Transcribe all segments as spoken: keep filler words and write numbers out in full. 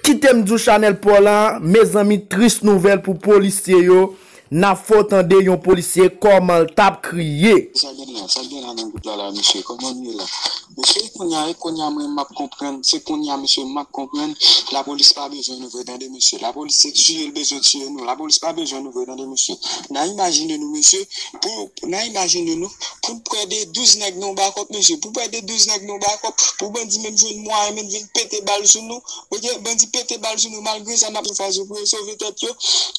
Kite m di w chanèl pa w la, mezanmi, tris nouvèl pou polisye yo. N ap fè w tande yon polisye kòman l t ap kriye. Sa gen la, sa gen la nan gwoup la la, mesye, kòman nou ye la? Mesye, kounye a, e kounye a mwen m ap konprann, se kounye a, mesye, m ap konprann, lapolis pa bezwen nou vre, tande, mesye. Lapolis se tiye l bezwen tiye nou, lapolis pa bezwen nou vre, tande, mesye. N a imajine nou, mesye, pou, n a imajine nou, pou prè de douz nèg nan yon bakòp, mesye, pou prè de douz nèg nan yon bakòp, pou bandi menm jwenn mwayen menm vin pete bal sou nou, oke, bandi pete bal sou nou, malgre sa n ap yon fason pou yo sove tèt yo,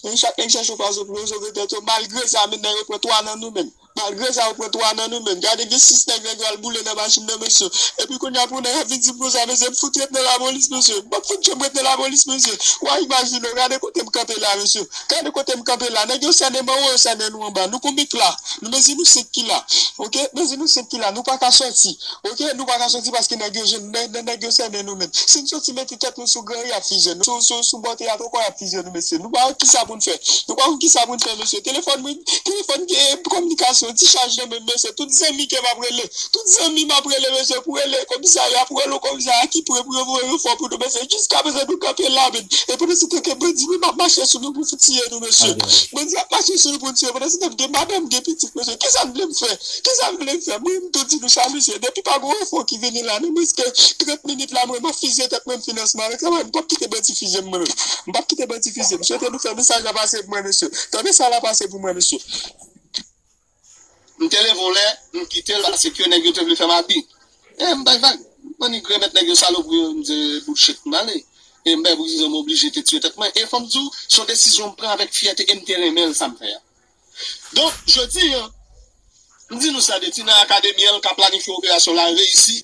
men chak nèg chèche yon fason pou yo sove tèt yo, malgre sa, men nèg yo pran twa nan nou menm. Malgre sa, yo pran twa nan nou menm. Gade, gen sis nèg, nèg yo al boule nan machin nan, mesye. Epi kounye a, pou nèg ap vin di m konsa, mesye, m fout ret nan lapolis, mesye. M p ap fout janm ret nan lapolis, mesye. W a imajine w, gade kote m kanpe la, mesye. Gade kote m kanpe la. Nèg yo sènen m anwo, yo sènen nou anba. Nou konbit la. Nou mezi nou senk ki la. Oke? Mezi nou senk ki la. Nou pa ka sòti. Oke? Nou pa ka sòti paske nèg yo jwenn, nèg, nèg, nèg yo sènen nou menm. Si n sòti mete tèt nou sou gran, y ap fize nou. Sou, sou, sou bò teyat ankò, y ap fize nou, mesye. Nou pa wè kisa pou n fè. Nou pa konn kisa pou n fè, mesye. Telefòn mwen, telefòn gen kominikasyon, ti chaj nan men m, mesye. Tout zanmi ke m ap rele. Tout zanmi m ap rele, mesye, pou rele komisarya, pou rele komisarya ki pre pou yo voye ranfò pou nou, mesye. Jiskaprezan, nou kanpe la, men. E pandan se tan ke bandi menm ap mache sou nou pou tiye nou, mesye. Bandi ap mache sou nou pou n tiye. Pandan se tan, m gen madanm, m gen pitit, mesye. Kisa n vle m fè? Kisa n vle m fè? Mwen, m tou di nou sa, mesye. Depi pa gen ranfò ki vini la, nan mwens ke trant minit la, mwen, m ap fize tèt mwen finansman avèk sa, mwen, m p ap kite bandi fize m, mwen menm. M p ap kite bandi fize m. M swete nou fè mesaj la pase pou mwen, mesye. Tande sa la pase pou mwen, mesye. M te leve yon lè, m kite l paske nèg yo te vle fè m abi. E m bay vag. M annik remèt nèg yo salopri yo, m di bullshit, m ale. E m bay pou ki rezon m oblije te tiye tèt mwen. E fò m di w, se yon desizyon m pran avèk fyète e m te renmen l, sa m fè a. Donk, jodi a, m di nou sa, de ti nan akademi an, l ka planifye operasyon la reyisi,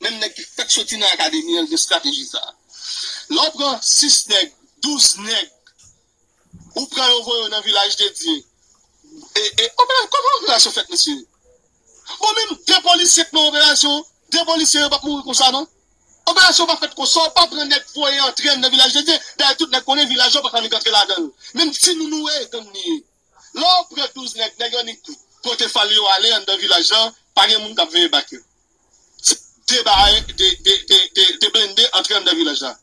menm nèg ki fèk soti nan akademi an, l gen estrateji sa a. Lè w pran sis nèg, douz nèg, ou pran yo voye yo nan vilaj de Dye. E, e, opera-, kòman operasyon fèt, mesye? Bon, menm de polisye k nan operasyon, de polisye yo p ap mouri konsa, non. Operasyon pa fèt konsa, w pa pran nèg voye antre nan vilaj de Dye. Dayè, tout nèg konnen vilaj la, w pa ka annik antre ladan l. Menm timoun ou ye, gang li ye. Lè w pran douz nèg, nèg yo annik pote fal yo ale anndan vilaj la, pa gen moun k ap veye bak yo. Se de bagay, de, de, de, de, de blende antre anndan vilaj la.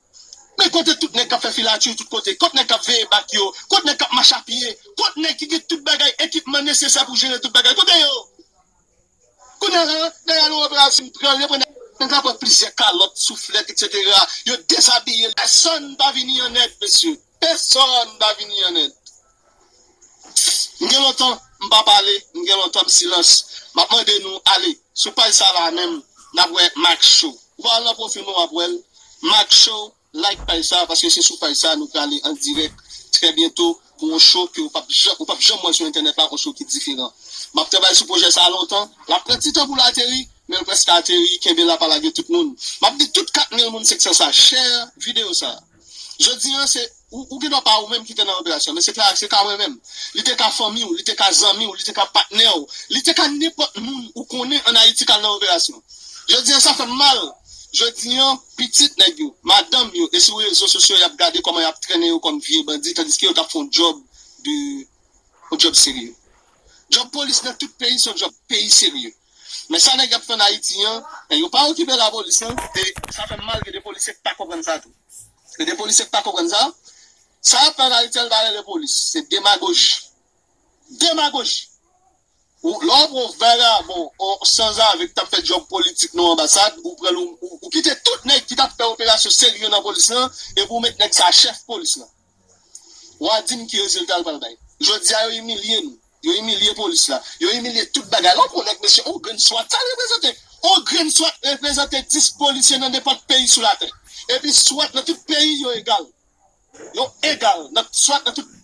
Men kote tout nèg k ap fè filatri tout kote? Kote nèg k ap veye bak yo? Kote nèg k ap mache a pye? Kote nèg ki gen tout bagay, ekipman nesesè pou jere tout bagay? Kote yo? Kounye a la, dèyè nou operasyon pran, yo pran nèg, nèg la pran plizyè kalòt, souflèt, etsetera. Yo dezabiye l. Pèsonn pa vini an èd, mesye. Pèsonn pa vini an èd. M gen lontan, m pa pale, m gen lontan, m silans. M ap mande nou, ale, sou paj sa la menm, n ap wè Mike Show. Ou pa al nan pwofil mwen, w ap wè l. Mike Show, like paj sa, paske se sou paj sa nou prale an dirèk trè byento pou yon show ke ou p ap janm, ou p ap janm wè sou entènèt la, yon show ki diferan. M ap travay sou pwojè sa a lontan, l ap pran ti tan pou l ateri, men l prèske ateri, kenbe la pa lage tout moun. M ap di tout kat mil moun senk san sa, share videyo sa. Jodi a, se, ou, ou gen dwa pa ou menm ki te nan operasyon, men se ka, se ka mwen menm. Li te ka fanmi w, li te ka zanmi w, li te ka patnè w, li te ka nenpòt moun ou konnen ann Ayiti k al nan operasyon. Jodi a, sa fè m mal. Jodi a, pitit nèg yo, madanm yo, e sou rezo sosyo y ap gade kòman y ap trennen yo kòm vye bandi, tandiske yo t ap fè yon djòb de, yon djòb serye. Djòb polis nan tout peyi se yon djòb peyi serye. Men sa nèg y ap fè ann Ayiti an, e yo pa okipe lapolis, non. E sa fè m mal, gen de polisye k pa konprann sa tou. Gen de polisye k pa konprann sa. Sa y ap fè ann Ayiti an, l pa rele polis. Se demagoji. Demagoji. Ou, lè w pran yon vagabon, yon sanzave k t ap fè djòb politik nan yon anbasad, ou pran l, ou, ou, ou kite tout nèg ki t ap fè operasyon serye nan polis lan, epi w met nèg sa chèf polis lan. W a di m ki rezilta l pral bay. Jodi a, yo imilye nou. Yo imilye polis la. Yo imilye tout bagay. Lè w pran yon nèg, mesye, yon grenn swat, sa l reprezante? Yon grenn swat reprezante dis polisye nan nenpòt peyi sou latè. Epi swat nan tout peyi, yo egal. Yo egal. Nan, swat nan tout